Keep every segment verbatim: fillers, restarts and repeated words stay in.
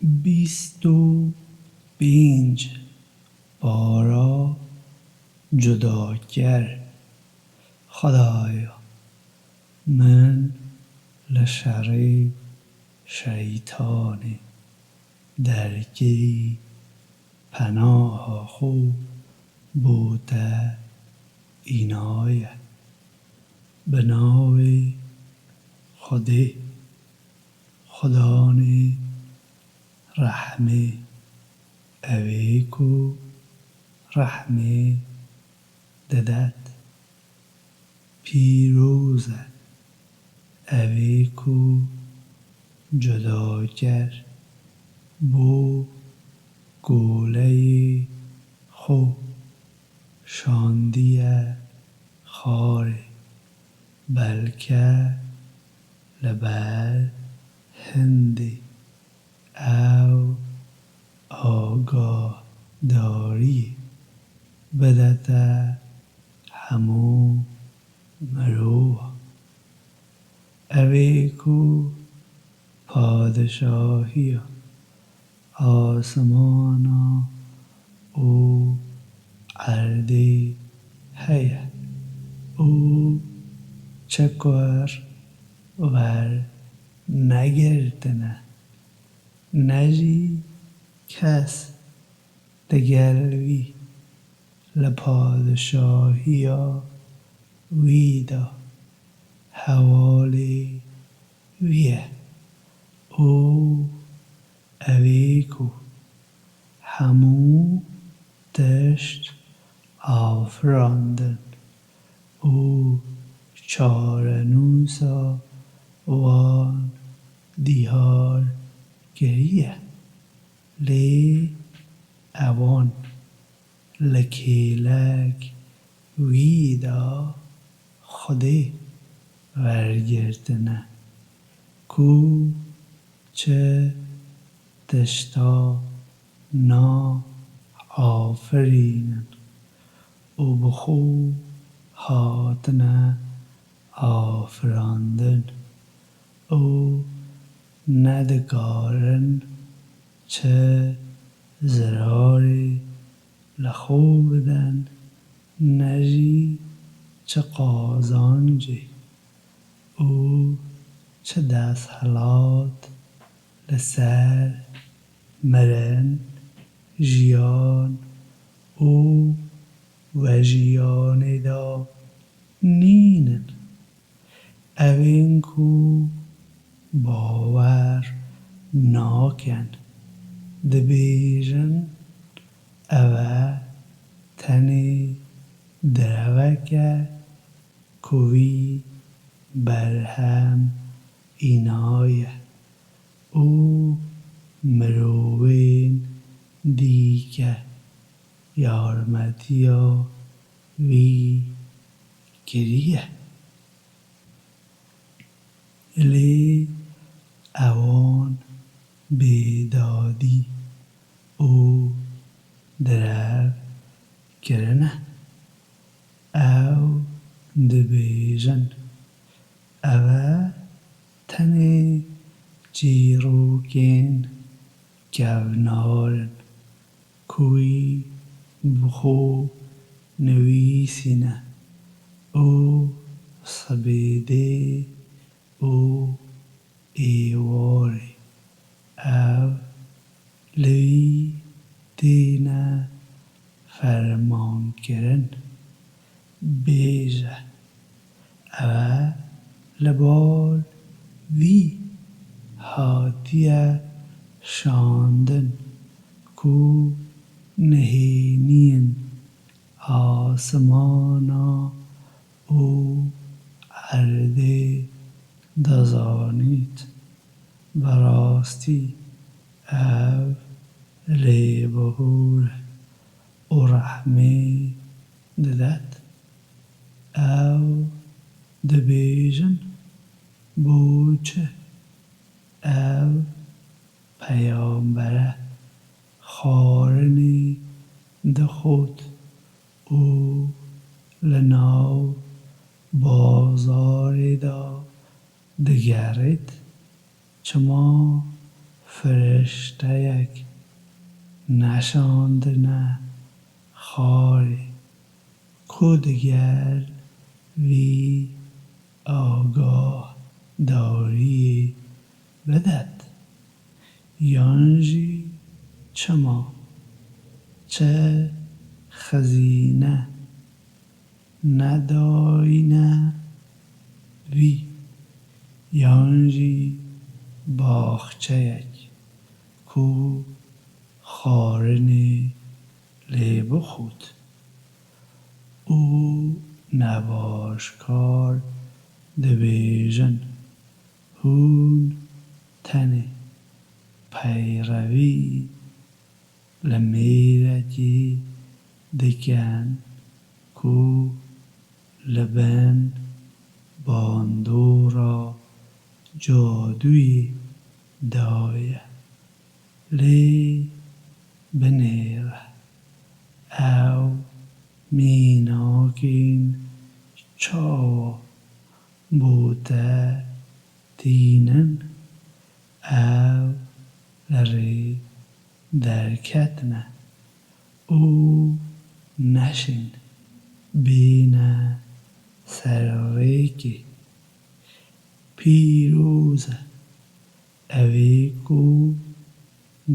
Bîst û pênc. Para cudaker. Xwedaya, min li şerê şeytanê derkirî, penaha xwe bo te înaye. Bi navê Xwedê, Xudanê rehmê, ewê ku rehmê didet. Pîroz e ewê ku cudaker bo goleyê xwe şandiye xarê, belke li ber hindê ew agahdariyê bidete hemû mirovan. Ewê ku padişahiya asimana û erdê heye û çekur wernegirtine, ne jî kes digel wî li padişahiya wî de hevalê wî ye û ewê ku hemû tişt afirandin û çarenûsa wan diyar kiriye, lê ewan li kêlek wî de Xwedê wergirtine ku çi tişta naafirînin û bi xwe hatine afirandin û nedikarin çi zirarê li xwe bidin, ne jî çi qazancê û çi desthilat li ser mirin, jiyan û vejiyanê de nînin. Ewên ku bawer nakin, dibêjin, ev e tenê direvek e ku wî berhem înaye û mirovên dîke yarmetiya wî kiriye. Lê ewan bêdadî û direv kirine. Ew dibêjin, ev e tenê çîrokên kevnar in ku wî bi xwe nivîsîne û sibê dê û êwarê ev li wî têne fermankirin. Bêje, ev e li bar vî hatiye şandin ku nihêniyên asimana û erdê dizanît. Bi rastî ev lêbihûr e û rehmê didet. Ew dibêjin, bo çi ev peyambere xwarinê dixwit û li nav bazarê de digerît, çima firişteyek neşandine xarê ku digel vî agahdariyê bidet, yan jî çima, çi xizîne nedayîne vî, yan jî baxçeyek ku xwarinê lê bixwit û nebaşkar dibêjin, hûn tenê peyrevî li mêrekî dikin ku li bin bandora cadûyê daye. Lê binêre ew mînakên çawa bo te tînin, ew li rê derketine û neşên bêne ser rêkê. Pîroz e ew ê ku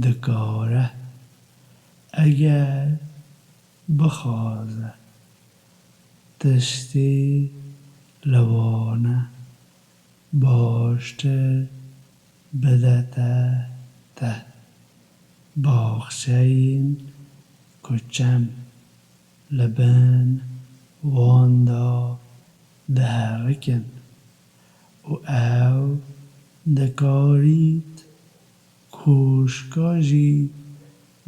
dikare, eger bixwaze, tiştê li wana baştir bidete te. Baxçeyên ku çem li bin wan de diherikin û ew dikarît kûşka jî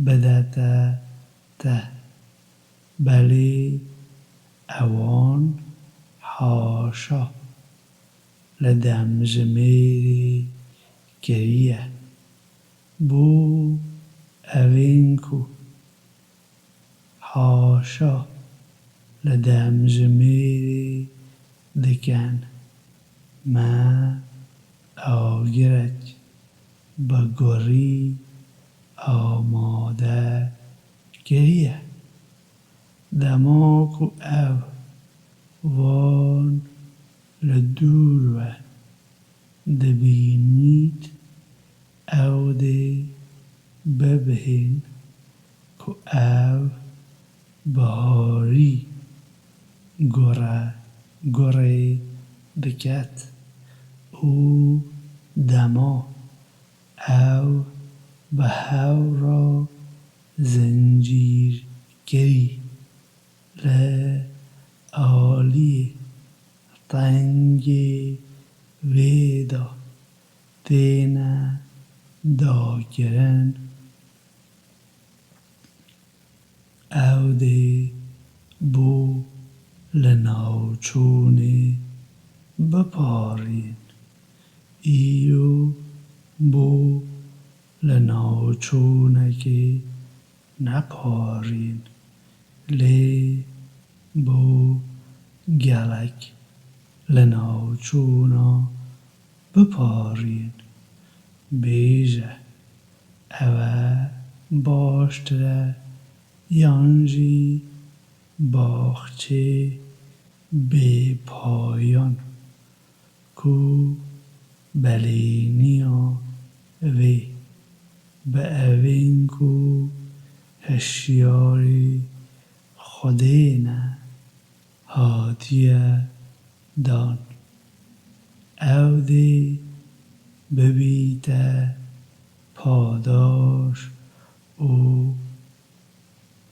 bidete te. Belê ewan haşa li demjimêrê kiriye bo evên ku haşa li demjimêrê dikin, me agirek bi gurî amade kiriye. Dema ku ew van li dûr ve dibînît, ew dê bibihên ku ew biharî gure gurê diket û dema ew bi hev re zincîrkirî li aliyê tengê vê de têne dakirin, ew dê bo li navçûnê biparîn. Îro bo li navçûnekê neparîn, lê bo gelek li navçûna biparîn. Bêje, ew e baştir e yan jî baxçê bêpayan ku belêniya vê bi evên ku hişyarî Xwedê ne hatiye dan. Ew dê bibîte padaş û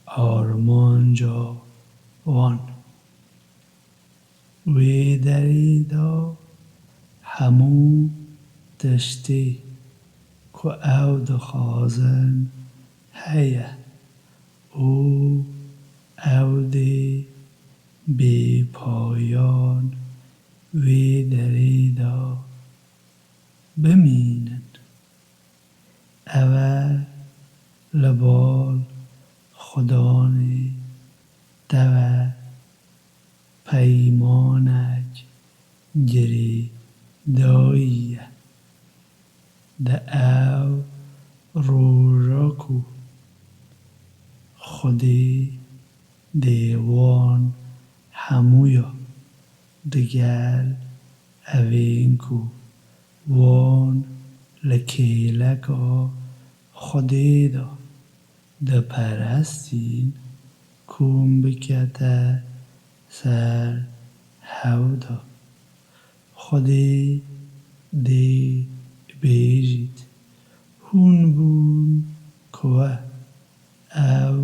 armanca wan. Wê derê de hemû tiştê ku ew dixwazin heye û ew dê bêpayan wê derê de bimînin. Ev e li bal Xudanê te ve peymanek girêdayî ye. Di ew Roja ku Xwedê dê wan hemûya digel evên ku wan li kêleka Xwedê de diperestîn, kom bikete ser hew de. Xwedê dê bêjît, hûn bûn ku ew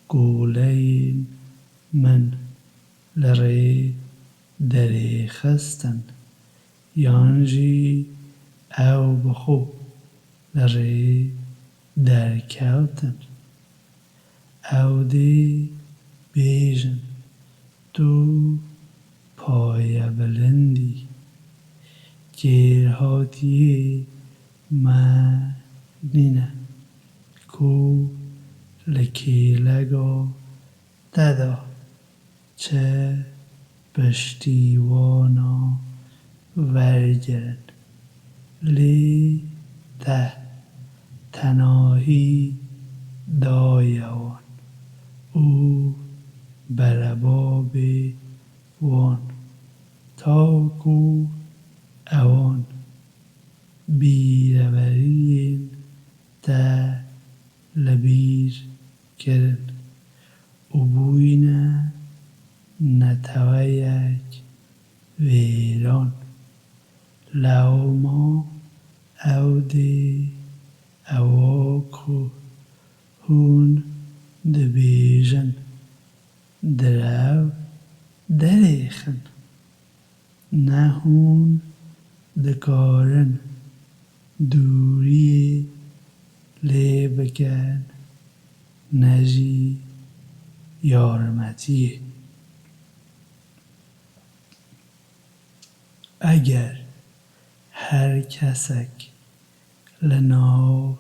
goleyên min li rê derêxistin, yan jî ew bi xwe li rê derkewtin. Ew dê bêjin, tu payebilind î, kêrhatiyê me nîne ku li kêleka te de çi piştîwana wergirin, lê te tenahî daye wan û berebabê wan, ta ku ewan bîreveriyên te li bîr kirin û bûyîne neteweyek vêran. Lewma ew dê ewa ku hûn dibêjin, direw derêxin. Ne hûn dikarin dûriyê lê bikin, ne jî yarmetiyê. Eger her kesek li nav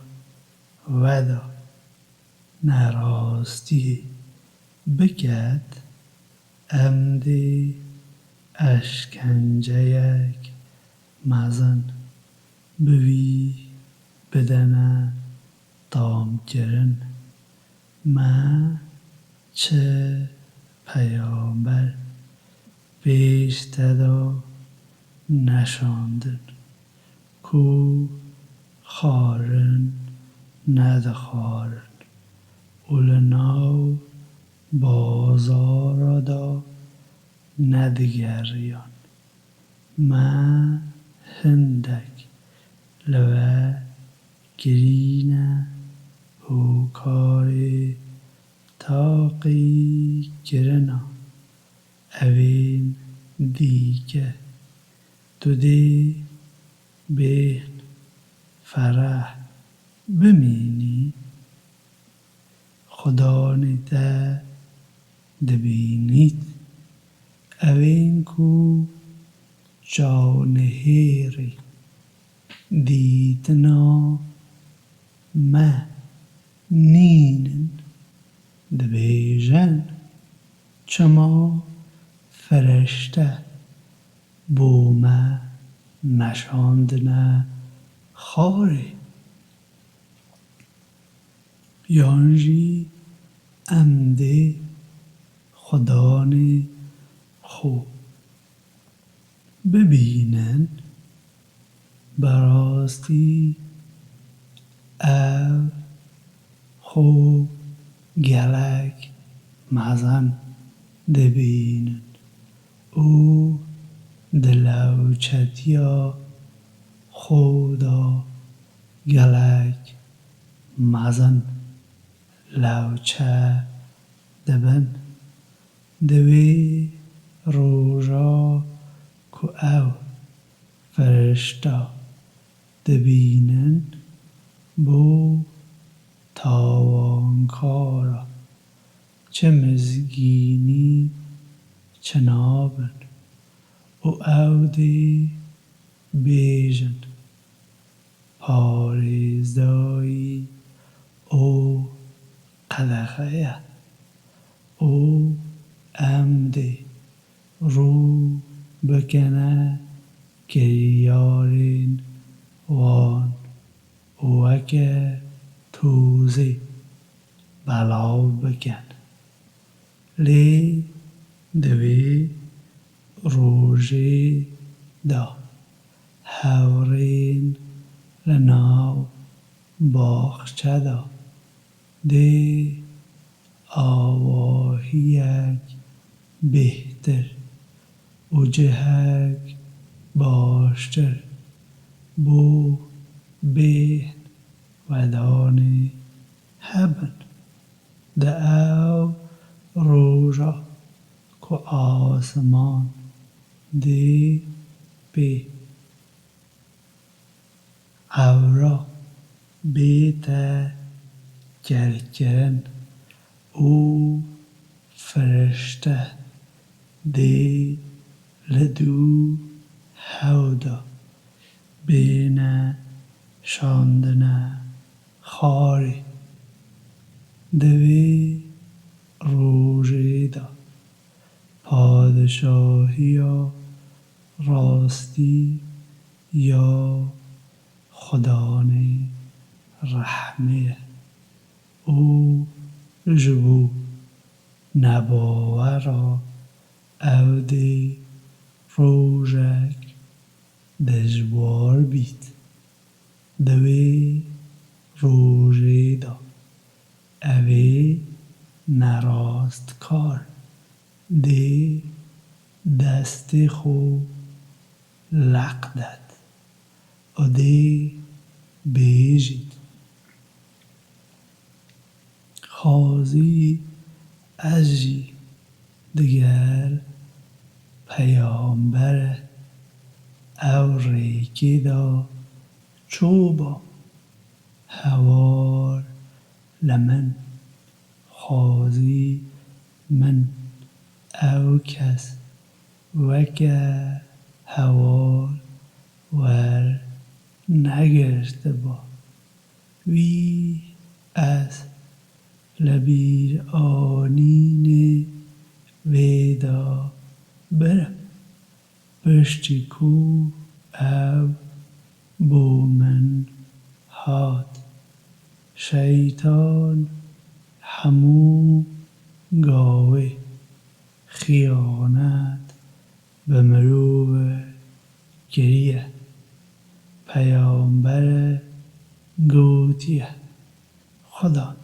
we de nerastiyê biket, em dê eşkenceyek mezin bi wî bidene tamkirin. Me çi peyamber pêş te de neşandin ku xwarin nedixwarin û li nav bazara de nedigeriyan. Me hindek li we kirîne hokarê taqîkirina evên dîke. Tu dê bêhn fereh bimînî. Xudanê te dibînît. Evên ku çawnihêrî dîtina me nînin, dibêjin, çima firişte bo me neşandine xarê? Yan jî em dê xudanê xwe bibînin? Bi rastî ew xwe gelek mezin dibînin û di lewçetiya xwe de gelek mezin lewçe dibin. Di wê roja ku ew firişta dibînin, bo tawankara çi mizgînî çinabin û ew dê bêjin, parêzdayî û qedexe ye û em dê rû bikene kiryarên wan û we ke tozê belav bikin. Lê di wê rojê de hevrên li nav baxçe de dê awahiyek bêhtir û cihek baştir bo bêhn wedanê hebin. Di ew roja ku asiman dê pê ewra bête kerkirin û firişte dê li dû hew de bêne şandine xwarê. Di vê rojê de padişahiya rastî ya Xudanê rehmê ye û ji bo nebawera ew dê rojek dijwar bît. Di wê rojê de evê nerastkar dê destê xwe leq det û dê bêjît, Xwazî ez jî digel peyambere ew rêkê de çûbam. Hewar li min, xwazî min ew kes weke hewar wernegirtiba. Wî ez li bîranînê vê de birim. Piştî ku ew bo min hat, şeytan hemû gavê xiyanet bi mirovê kiriye. Peyambere gotiye, Xudan,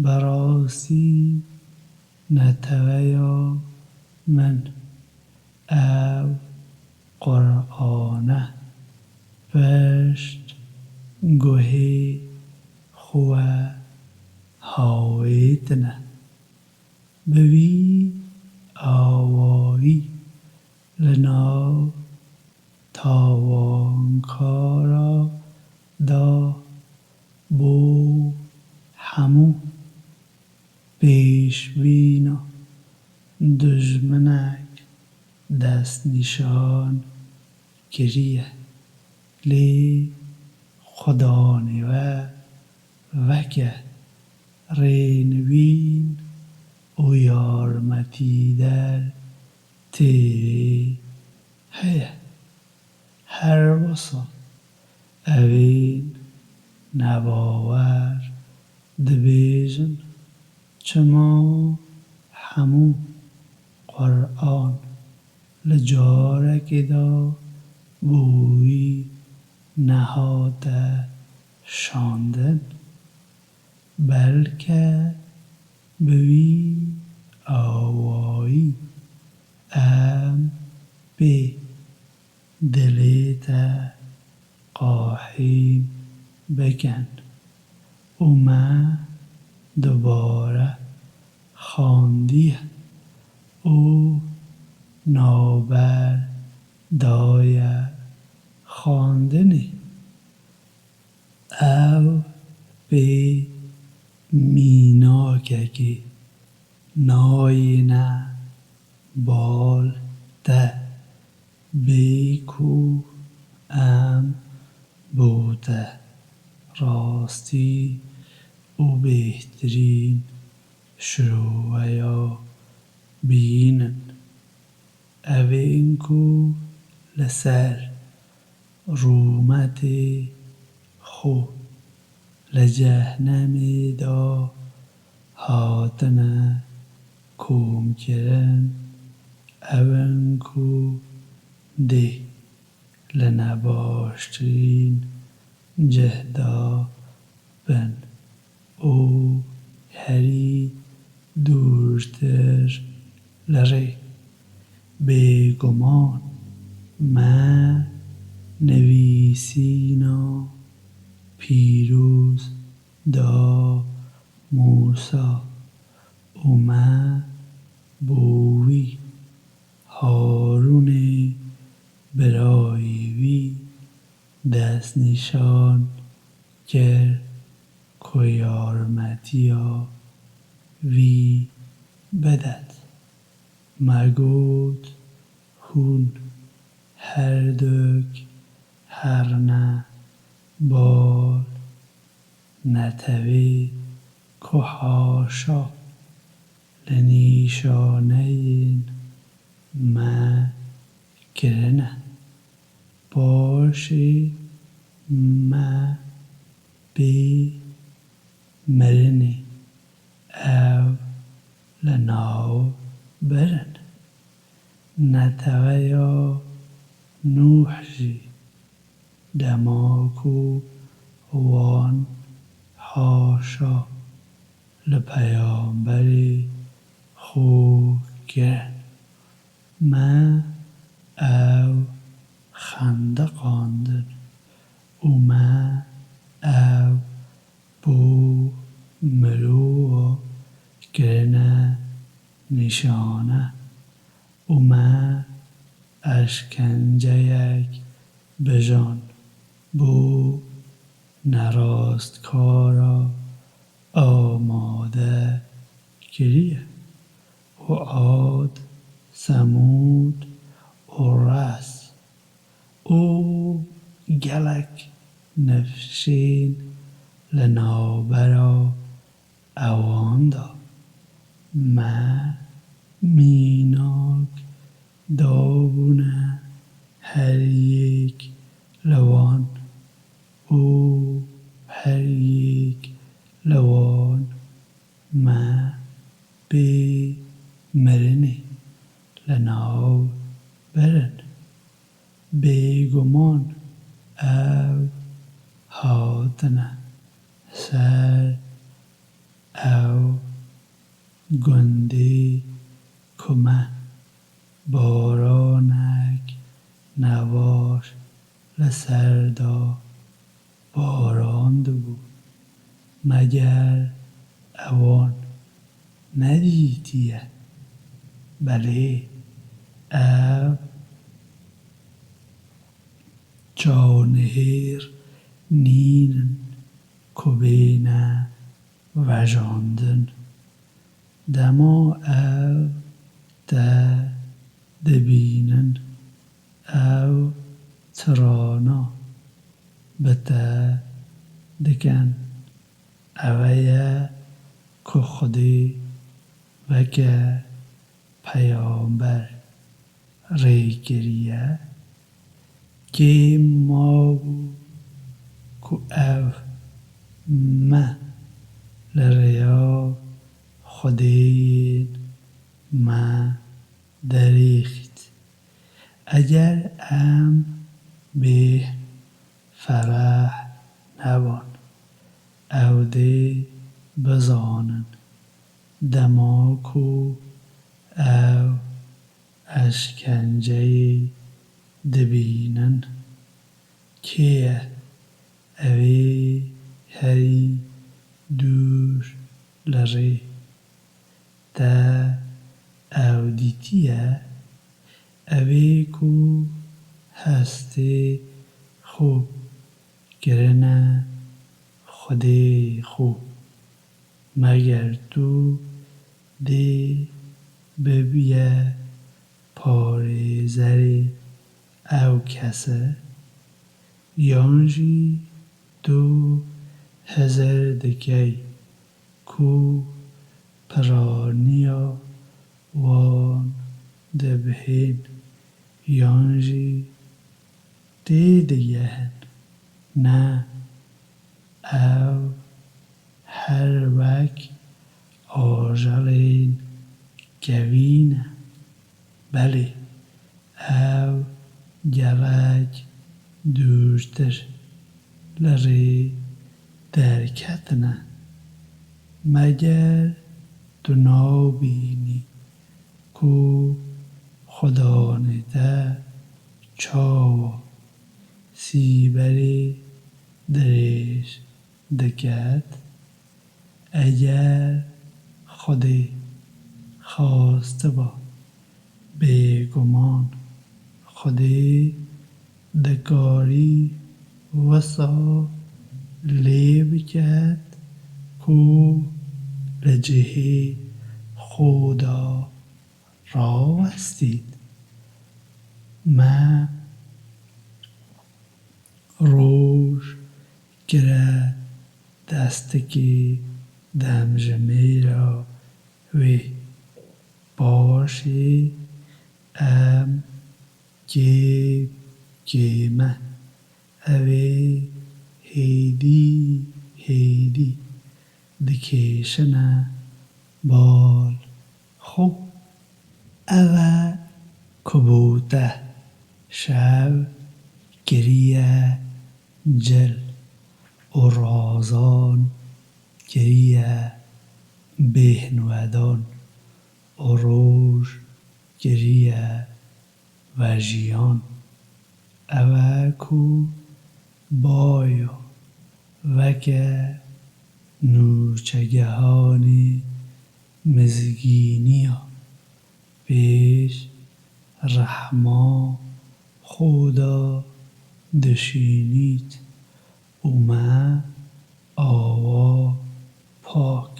bi rastî neteweya min ew Quran e, pişt guhê xwe hawêtine. Bi vî awayî li nav tawankara da bo hemû pêşbîna dijminek destnîşan kiriye. Lê Xudanê we weke rênivîn û yarmetîder tê heye. Her wisa evên nebawer dibêjin, çima hemû Quran li carekê de bo wî nehate şandin? Belke bi wî awayî em pê dilê te qahîn bikin û me dubare xandiye û navber daye xandinê. Ew pê mînakekê nayêne bal te, bê ku em bo te rastî û bêhtirîn şiroveya bînin. Evên ku li ser rûmetê xwe li cehnemê de hatine komkirin, ew in ku dê li nebaştirîn cih de bin û herî dûrtir li rê. Bêguman me nivîsîna pîroz da Mûsa û me bo wî Harûnê birayê wî destnîşan kir ku yarmetiya wî bidet. Me got, hûn herduk herine bal netewê ku haşa li nîşaneyên me kirine. Paşê me pê mirinê ew li nav birin. Neteweya Nûh jî dema ku wan haşa li peyamberê xwe kirin, me ew xendeqandin û me ew bo mirova kirine nîşane û me eşkenceyek bijan bo nerastkara amade kiriye û Ad, Semûd û Res û gelek nifşên li navbera ewan de. Me mînak dabûne her yek li wan û her yek li wan me pê mirinê li nav birin. Bêguman ew hatine ser ew gundê ku me baranek nebaş li ser de barandibû, meger ewan nedîtiye? Belê, ev çawnihêr nînin ku bêne vejandin. Dema ew te dibînin, ew tirana bi te dikin. Ew e ye ku Xwedê weke peyamber rê kiriye. Kêm mabû ku ev me li rêya Xwedêyên me derêxît. Eger em bê fereh neban, ew dê bizanin dema ku ew eşkenceyê dibînin, kê ye ew ê herî dûr li rê. Te ew dîtiye? Ew ê ku hestê xwe kirine Xwedê xwe. Meger tu dê bibiye parêzerê ew kese? Yan jî tu hizir dikey ku piraniya wan dibihên, yan jî têdigehin? Ne, ew her wek ajelên kevî ne. Belê, ew gelek dûrtir li rê derketine. Meger tu nabînî ku xudanê te çawa sîberê dirêj diket? Eger Xwedê xastiba, bêguman Xwedê dikarî wisa lê biket ku li cihê xwe de rawestît. Me roj kire destikê demjimêra wê. Paşê em kêm kême ew ê hêdî hêdî dikêşine bal xwe. Ew e ku bo te şev kiriye cil û razan kiriye bêhnwedan û roj kiriye vejiyan. Ew e ku baya weke nûçegehanê mizgîniya pêş rehma xwe de dişînît û me awa pak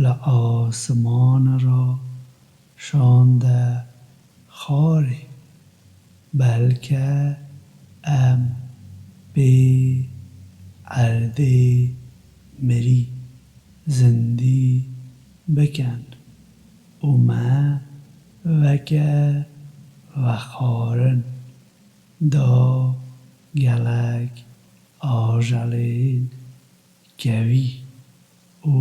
li asiman re şande xarê. Belke em pê erdê mirî zindî bikin û me weke vexwarin da gelek ajelên kevî û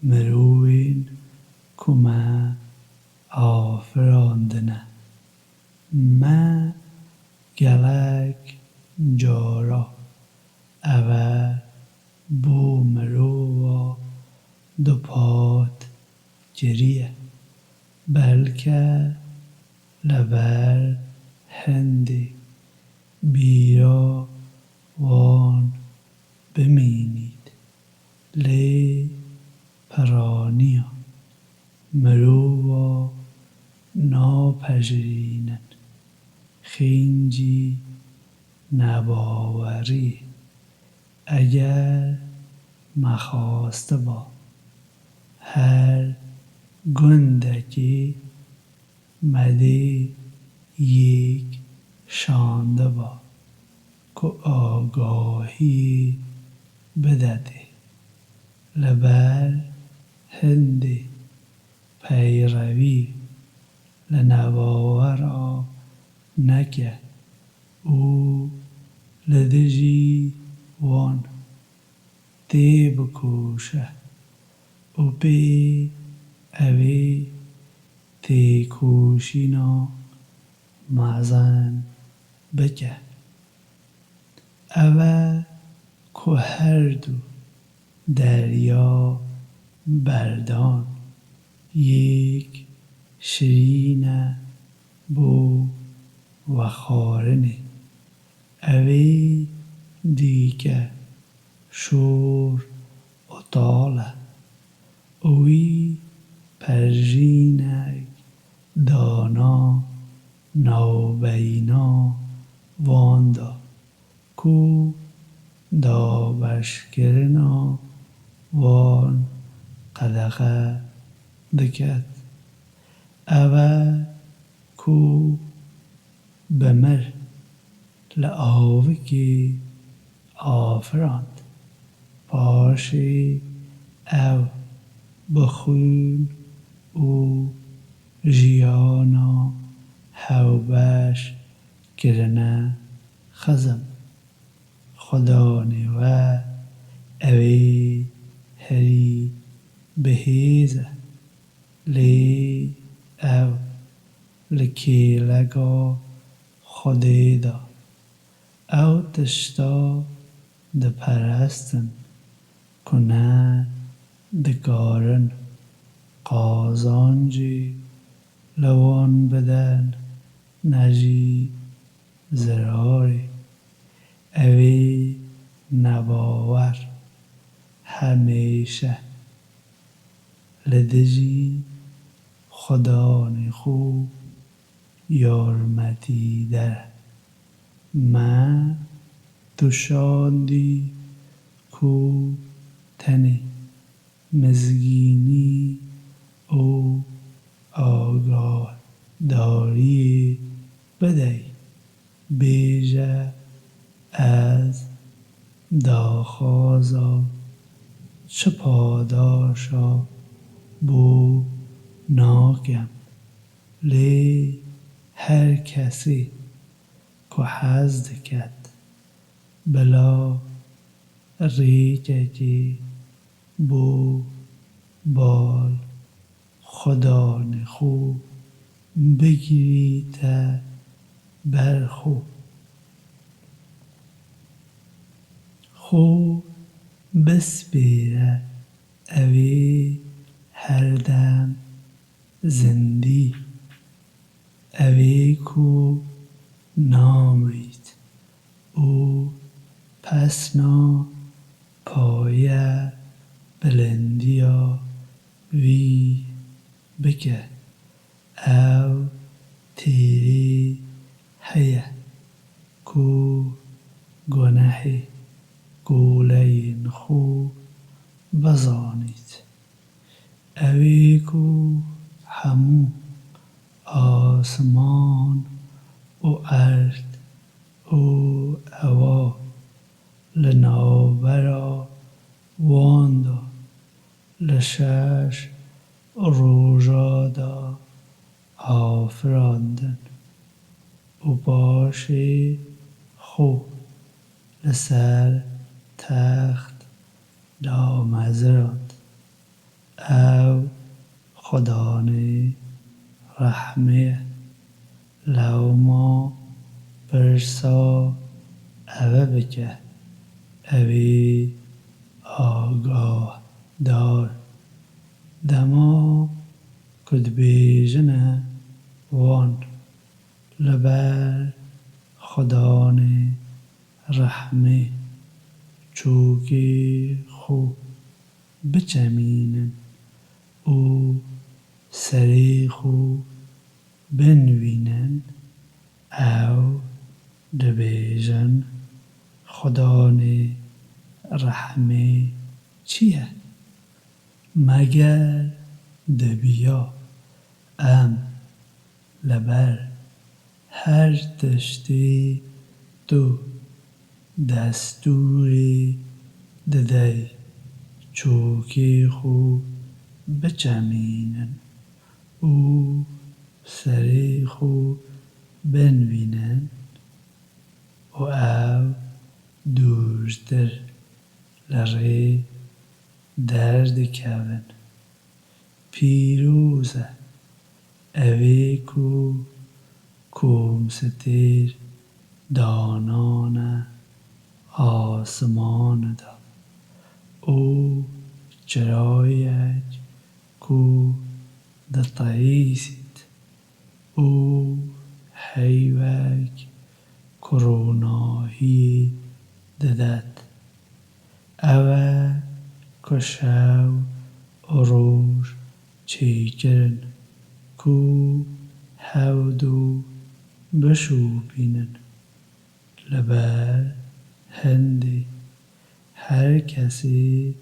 mirovên ku me afirandine. Me gelek cara ev e bo mirova dupat kiriye. Belke li ber hindê bîra wan bimînît, lê piraniya mirova napejirînin, xîncî nebawerî. Eger me xastiba her gundekê me dê yek şandiba ku agahiyê bidetê li ber hindê peyrevî li nebawera neke û li dijî wan têbikoşe û pê ew ê têkoşîna mezin bike. Ew e ku her du derya berdan yek şirîn e bo vexwarinê, ew ê dîke şor û tal e û wî perjînek dana navbeyna wan de ku dabeşkirina wan qedexe diket. Ew e ku bi mir li avikê afirand. Paşê ew bi xwîn û jiyana hewbeş kirine xizm. Xudanê we ew ê hêz e, lê ew li kêleka Xwedê de. Ew tişta diperestin ku ne dikarin qazancê li wan bidin, ne jî zirarê. Ew ê nebawer hemêşe li dijî Xudanê xwe yarmetîder e. Me tu şandî ku tenê mizgînî û agadariyê bidey. Bêje, ez daxwaza çi padaşa bo nakem, lê her kesê ku hez diket, bila rêkekê bo bal Xudanê xwe bigirîte ber xwe. Xwe bispêre, ew ê herdem zindî, ew ê ku namirît û pesna paye bilindiya wî bike. Ew têrê heye ku gunehê goleyên xwe bizanît. Ew ê ku hemû asman û erd û ewa li navbera wan de li şeş roja de afirandin û paşê xwe li ser text damezirand. Ew Xudanê rehmê ye. Lewma pirsa eve bike, ew ê agahdar. Dema ku dibêjine wan, li ber Xudanê rehmê çûkê xwe biçemînin û serê xwe binivînin, ew dibêjin, Xudanê rehmê çi ye? Meger dibiya em li ber her tiştê tu destûrê didey çûkê xwe biçemînin û serê xwe binivînin û ew dûrtir li rê derdikevin. Pîroz e ew ê ku komsitêr danane asmane de û çirayek ku diteyîsît û heyvek ku ronahiyê didet. Ew e ku şev û roj çêkirin ku hevdu bişopînin. Li ber hindê her kesê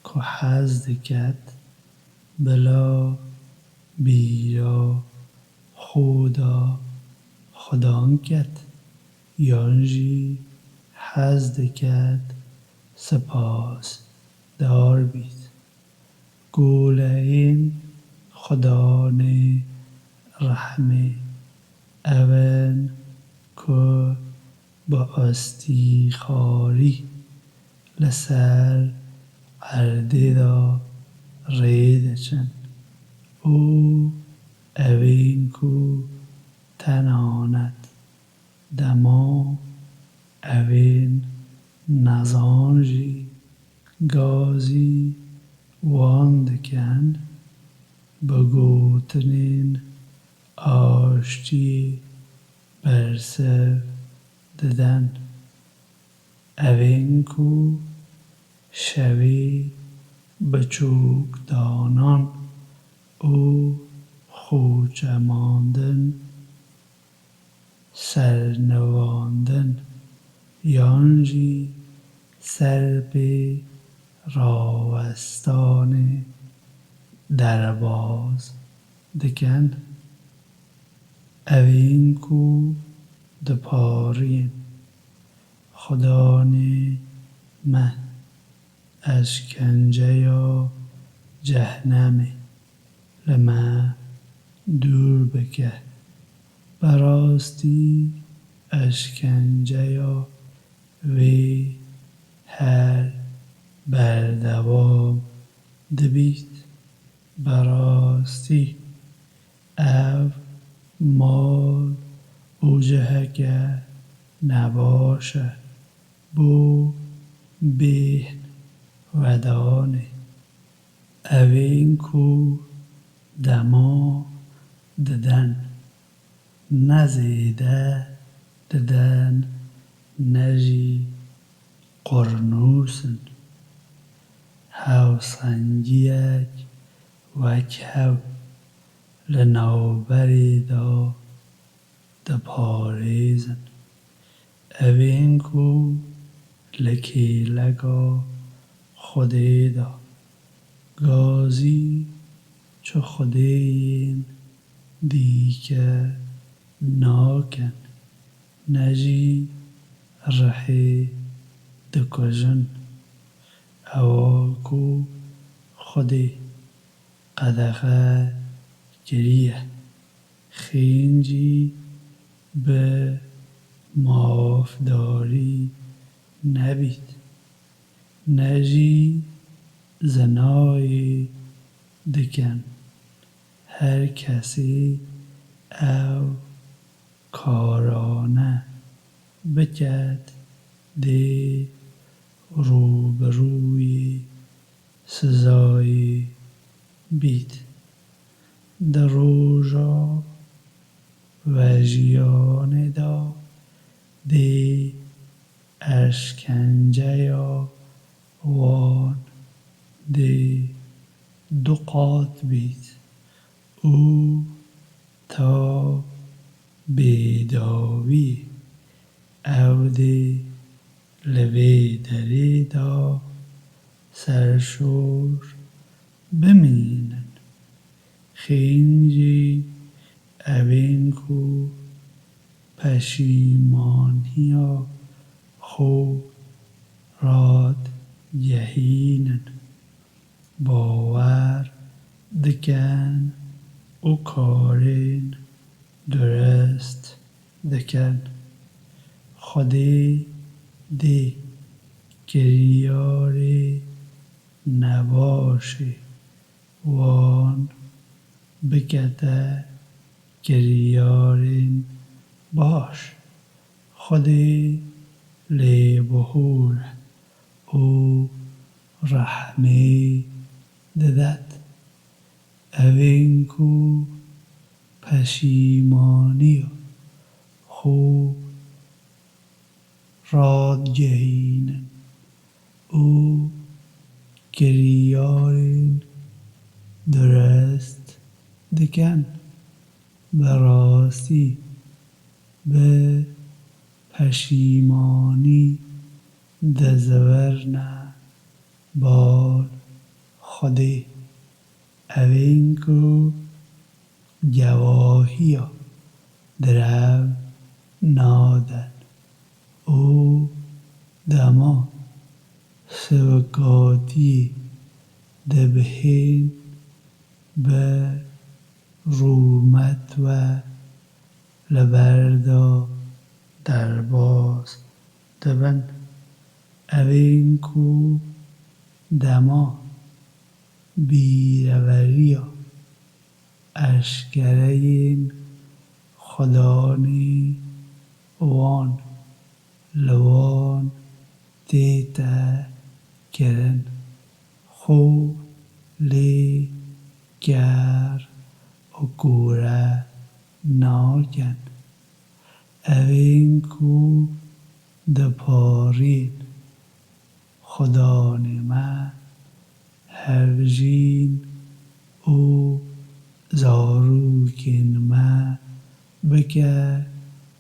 ku hez diket, bila bîra Xuda Xudan ket, yan jî hez diket sipasdar bît. Goleyên Xudanê rehmê ew in ku bi astîxarî li ser erdê de rê diçin û evên ku tenanet dema evên nezan jî gazî wan dikin, bi gotinên aştiyê bersiv didin. Evên ku şevê bi çûkdanan û xûçemandin, sernivandin yan jî serpê rawestanê derbas dikin. Evên ku diparîn, Xudanê me, eşkenceya cehnemê li me dûr bike. Bi rastî eşkenceya wê her berdewam dibît. Bi rastî ev mal û ciheke nebaş e bo bêhn vedanê. Evên ku dema diden, ne zêde diden, ne jî qurnûs in. Hewsengiyek wek hew li navberê de diparêzin. Evên ku li kêleka Xwedê de gazî çi xwedêyên dîke nakin, ne jî rihê dikujin. Ewa ku Xwedê qedexe kiriye, xêncî bi mafdarî nebît, ne jî zinayê dikin. Her kesê ev karane biket, dê rûbirûyê sizayê bît. Di roja vejiyanê de dê eşkenceya wan dê du qat bît û ta bêdawî ew dê li vê derê de serşor bimînin. Xêncî evên ku peşîmaniya xwe radgehînin, bawer dikin û karên durist dikin. Xwedê dê kiryarê nebaşê wan bikete kiryarên baş. Xwedê lêbihûr e û rehmê didet. Evên ku peşîmaniya xwe radgehînin û kiryarên durist dikin, bi rastî bi peşîmanî dizivirne bal Xwedê. Evên ku gewahiya direv nadin û dema sivikatiyê dibihên bi rûmet ve li ber de derbas dibin. Evên ku dema Bîreveriya eşkereyên xudanê wan li wan tête kirin, xwe lê ker û kûre nakin. Evên ku diparîn, xudanê me, hevjîn û zarokên me bike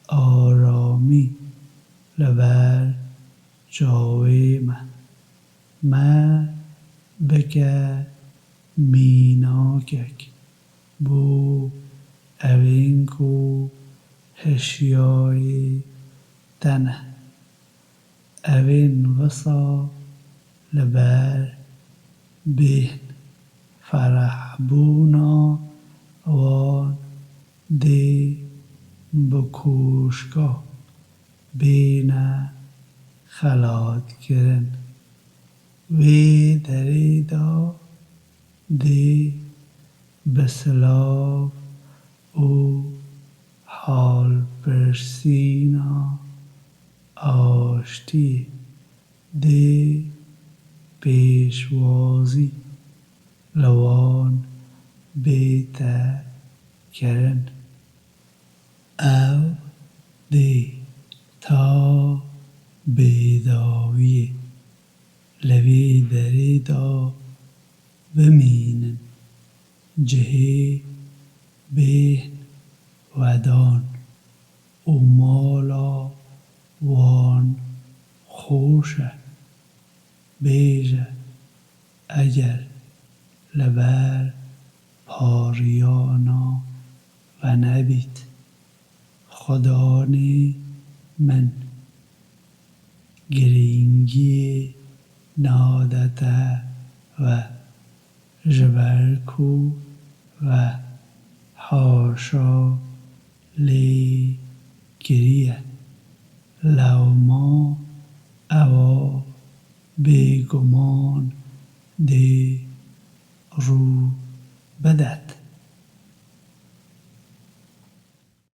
aramî li ber çavê me. Me bike mînakek bo evên ku hişyarê te ne. Evên wisa li ber bêhn. Ferehbûna wan dê bi kûşka bêne xelatkirin. Wê derê de dê bi silav û halpirsîna aştiyê dê pêşwazî li wan bête kirin. Ew dê ta bêdawiyê li vê derê de bimînin, cihê bêhn wedan û mala wan xweş e. Bêje, eger li ber pariyana venebît, xudanê min girîngiyê nadete we, ji ber ku we haşa lê kiriye. Lewma ewa bêguman dê rû bidet.